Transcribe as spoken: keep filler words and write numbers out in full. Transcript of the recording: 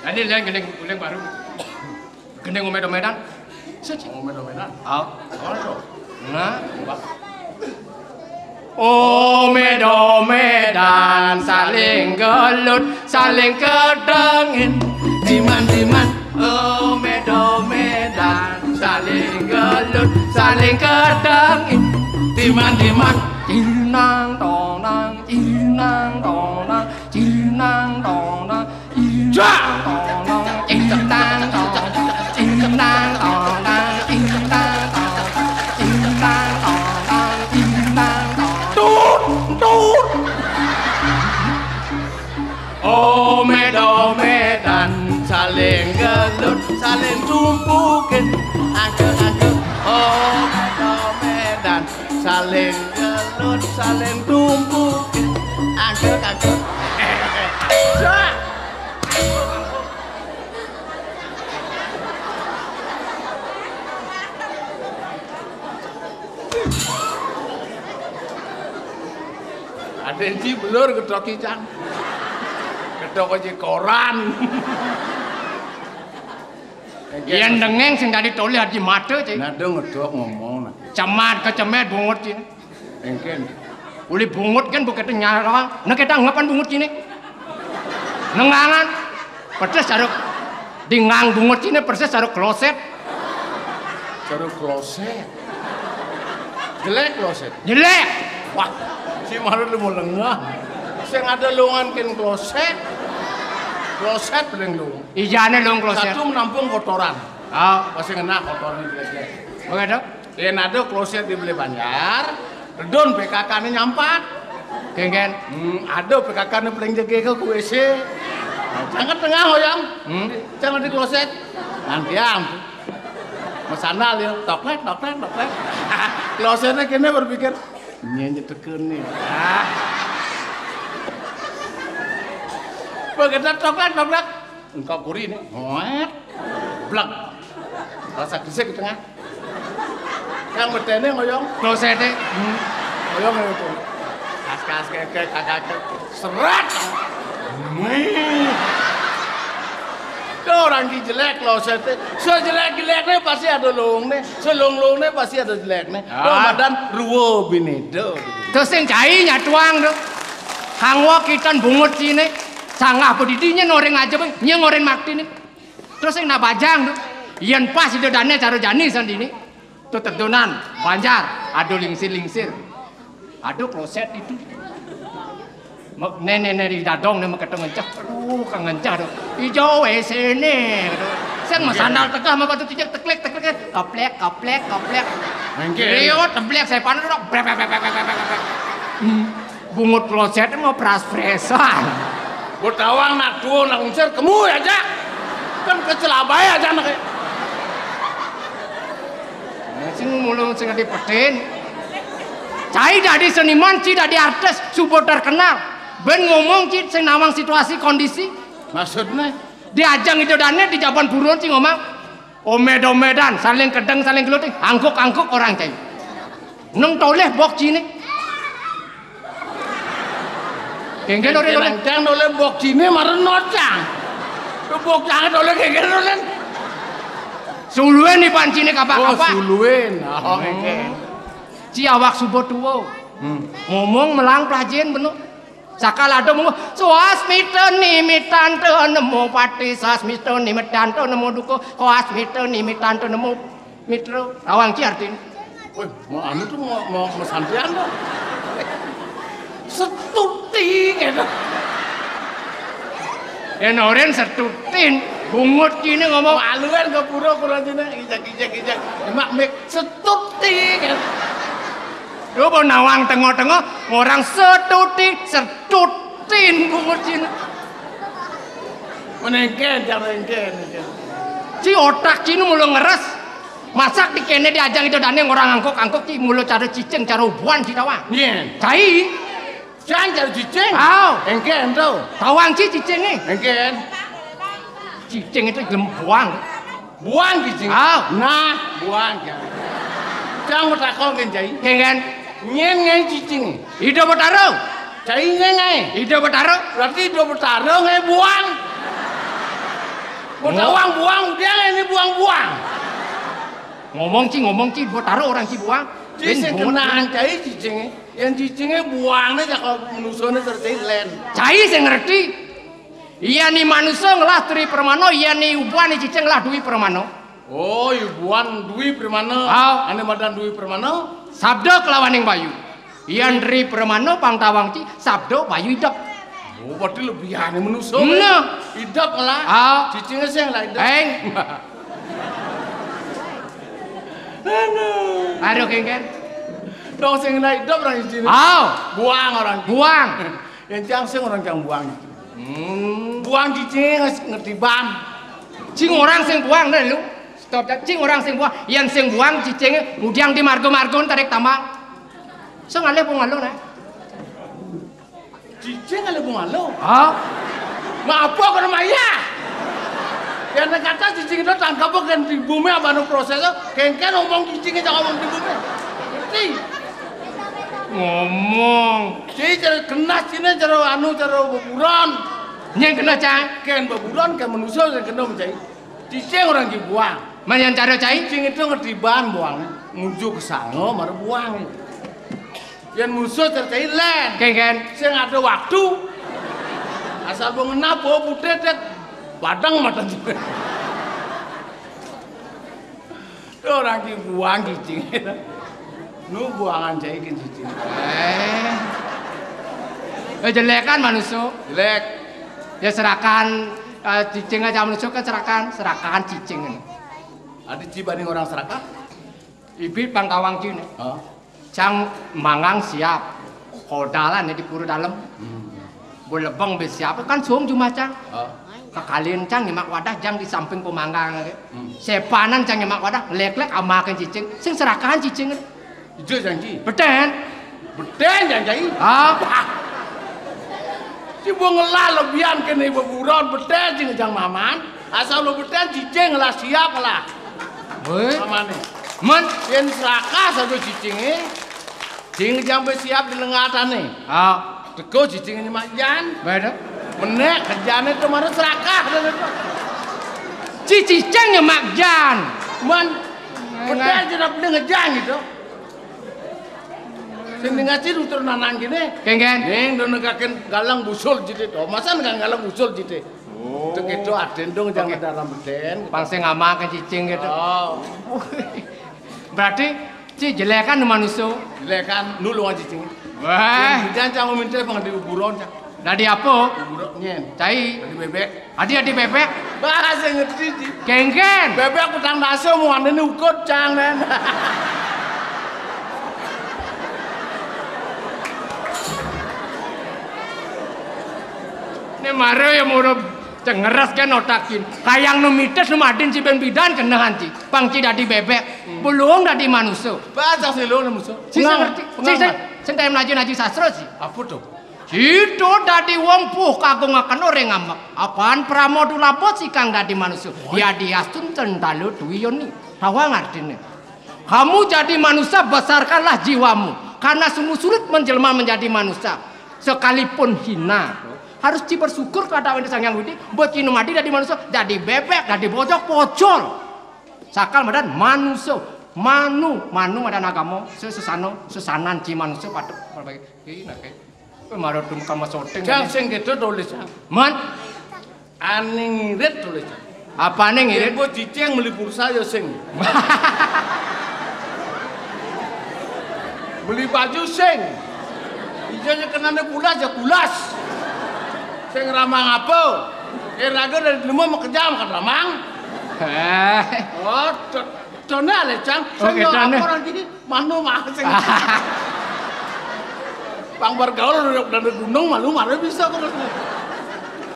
Ini lihat gending, gending baru. Gending omed-omedan. Siji. Omed-omedan. Ah. Apa to? Nah. Omed-omedan, saling gelut, saling kedengin. Diman-diman, omed-omedan, saling gelut, saling kedengin. Diman-diman, cinang tonang, cinang tonang, cinang tonang. Jak! Tut, tut. Omed-omedan, saling gelut, saling tumpukin. Angkut-angkut. Omed-omedan, saling gelut, saling tumpukin. Angkut-angkut. Jak! Ada yang belur gedhok iki, Cang. Gedhok aja koran. Yen dengeng sing dadi tolih adi mata, Cik. Nah, dong ngedok ngomong, nah. Cemat kecemet bungut sini. Engken. Uli bungut kan bukan nyala. Nah, kita ngapan bungut sini? Nengangan. Pedes saruk. Dingang bungut sini persis saruk kloset. Saruk kloset. Jelek kloset. Jelek. Wah, si marut lu mau lengah. Sing ada longan kin kloset. Kloset paling lu. Ijane long kloset. Satu menampung kotoran. Ah, pasti ngena kotoran jelek-jelek. Begitu? Yen ada kloset dibeli banjar, redon P K K-ne nyampat. Genggen. Hmm, ada P K K-ne paling jege ke W C. Jangan tengah hoyong. Hmm. Jangan di kloset. Nantiang. Mesandal ya, toklek, toklek, toklek. Klosetnya kene berpikir, "Nyen nyetekeun nih." Ah. Begitu toklek, toklek. Engkau kuri nih. Hoet. Blek. Rasa gresik di tengah. Yang medene ngoyong. Klosete. Hmm. Ngoyong itu. Kas-kas kekek, kakak. Serat. Wih. Tuh orang ki jelek klosete. Sejelek-jelekne pasti ada longone, selong-longone pasti ada jelekne. Ah. Ramadan ruwo bineda. Terus sing cai nyatuang tuh. Kang wa kitan bungut sine. Sanggah bedidi nyen oreng aja, Bang. Nyeng oreng maktine. Terus sing nak bajang tuh. Yen pas ida dane cara jani sandini. Tuh tedonan, banjar, aduh lingsir-lingsir. Aduh kloset itu. Mek-, nenek-nenek di dadong nih meketo ngencah. Aduh, kang ngencah tuh. Ijo W C ne. Sing mesandal tegah sama batu tijak teklek, teklek, teklek. Kaplek, kaplek, kaplek. Mengke. Rio teblek saya panas dok. Brek, brek, brek. Hmm. Bungut kloset mau pras-presan. Botawang nak tuo nak unsur kemu aja. Kan kecelabai aja nak. Sing mulung sing dipetin. Cai dadi seniman, ci dadi artis, subo terkenal. Ben ngomong ci sing nawang situasi kondisi. Maksudnya? Diajang itu dane di jaban buron ci ngomong. Omed-omedan, saling kedeng, saling geluting, angkuk-angkuk orang cai. Neng toleh bok cine. Kengken ore toleh. Cang toleh bok cine maren nocang. Bok cang toleh kengken toleh. Suluen di pancine kapak-kapak. Oh, suluen. Oh, kengken. Ci awak subo tuo. Hmm. Ngomong melang plajen beno. Sakala ada mung, "Swasmita nimitanta nemo pati, swasmita nimitanta nemo duka, swasmita nimitanta nemo mitra." Tawang ci artine. Woi, mau anu tuh mau, mau, mau santian dong. Setuti gitu. Ya noren setutin, bungut kini ngomong. Maluan ke pura kurang cina, ijak, ijak, ijak. Mak mik setuti gitu. Lu mau nawang tengah-tengah, orang setuti, setutin bungut sini. Menengken, cara engken, engken. Si otak sini mulu ngeres. Masak di kene diajang itu dane orang angkuk-angkuk ci mulu cara cicing, cara ubuan ci tawang. Iya. Cai. Jan cara cicing. Au. Engken tuh. Tawang ci cicing nih. Engken. Cicing itu gelem buang. Buang cicing. Au. Nah, buang ya. Cang mau takon kan cai. Kengen. Nyen ngai cicing. Ida Betara. Cai ngai ngai. Ida Betara. Berarti Ida Betara ngai buang. Kok tawang buang, dia ini buang-buang. Ngomong ci, ngomong ci, mbok taruh orang ci buang. Ci sing kenahan cai cicingé. Yén cicingé buangné cak manusané terus cai lén. Cai sing ngerti. Yén ni manusa ngelah Dwi Permana, yén ni ubuan ni cicing ngelah Dwi Permana. Oh, ubuan Dwi Permana. Ah. Ané madan Dwi Permana. Sabda kelawaning bayu. Yén Dwi Permana pang tawang ci, sabda bayu idep. Oh, berarti lebihané manusa. Nah. Idep ngelah. Ah. Cicingé sing ngelah idep. Eng. Aduh. Aduh, kéngkén. Dong sing ngelah idep orang cicingé. Ah. Buang orang. Buang. Yén cang sing orang cang buang. Hmm. Buang cicingé nges-, ngetiban. Cing orang sing buang, nah lu. Stop ya. Cing orang sing buang. Yén sing buang cicingé ngudiang di marga-marga tarik tambang. Sing ngalih pun ngalih, nah. Cicing ngalih pun ngalih. Hah? Ngapa kena maya? Yén kata cicing itu tangkap kan di bumi apa anu prosesnya? Kéngkén ngomong cicing aja ngomong di bumi. Ngerti? Ngomong. Ci cara kena sini cara anu cara beburon. Nyén kena, Cang? Kén beburon kén manusia yang kena mencai. Cicing orang ci buang. Man yén cara cai? Cicing itu ngetiban buang, ngujuk ke sana, mara buang. Yén musuh tercai lén. Kéngkén. Sing ada waktu. Asal mau ngenap, oh, putih dek. Badang mata juga. Orang ci buang cicing. Nu buangan cai kén cicing. Eh. Eh, jelékan manusa. Jelék. Ya serakan, eh, cicing aja manusa kan serakan, serakan cicing. Ada ci banding orang serakah? Ibit pang tawang ci né. Hah? Cang mangang siap. Kodalan ya di pura dalem. Hmm. Bo lebeng bé siap kan suung jumah cang. Hah? Kekalin cang nyemak wadah jang di samping pemanggang. Hmm. Sepanan cang nyemak wadah, lék-lék amakan cicing. Sing serakahan cicing. Ijo janji. Betén. Betén janji. Ah. Ci bo ngelah lebihan kéné beburon, betén cing jang maman. Asal lo betén cicing ngelah siap ngelah. Woi. Mamané. Man. Yén serakah saja cicingé. Cing jang bé siap di lengatané. Ah. Teko cicing nyemak jan. Baé dah. Menék kerjané to mara serakah. Ci cicing nyemak jan. Man. Betén jenap ngejang gitu. Sing ngaci nutur nanang gini. Kéngkén. Ning do negakin galang busul jité to. Masa negakin galang busul jité? Oh. Tek itu aden dong jangan dalam beden. Pang sing ngamakan cicing gitu. Oh. Berarti ci jelékan manusa. Jelékan nulung cicing. Wah. Jangan cang minta pang di kuburan cang. Dadi apa? Kuburan nyén. Cai. Dadi bébék. Adi-adi bébék. Bahasa ngerti ci. Kéngkén. Bébék petang dasa mau anda ni ukut cang nén. Né mara ya mara cengeres kan otakin. Kayang nu mitis nu madin ci ben bidan kenehan ci. Pang ci dadi bébék. Belum dadi manusa. Bahasa sih lo manusa. Ci ngerti. Ci sing sing taem naji-naji sastra ci. Apa tuh? Sida dadi wong puh kagungaken ora ngamek. Apan pramodulaba sikang dadi manusa. Yadiastun cendala dwi yoni. Tawang artine. Kamu jadi manusia, besarkanlah jiwamu. Karena sungguh sulit menjelma menjadi manusia. Sekalipun hina, harus ci bersyukur kepada Sang Hyang Widi, mbok ci mati dadi manusia, dadi bebek, dadi bocok, pocol. Sakal madan manusia, manu, manu madan agama, sesana, sesanan ci manusia patut. Ki nake. Kowe mara dum kama syuting. Jang sing gitu tulis, Jang. Man. Aning ngirit tulis, Jang. Apane ngirit? Engko cicing meli pulsa ya sing. Beli baju sing. Iya ya kenane kulas ya kulas. Sing ramang apa? Eh raga dari demo mau kejam kan ramang. Eh. Oh, do-, done ale, Jang. Oke, sing yo done. Apa orang gini? Manu mah sing. Pang bergaul dari gunung malu malu bisa terus.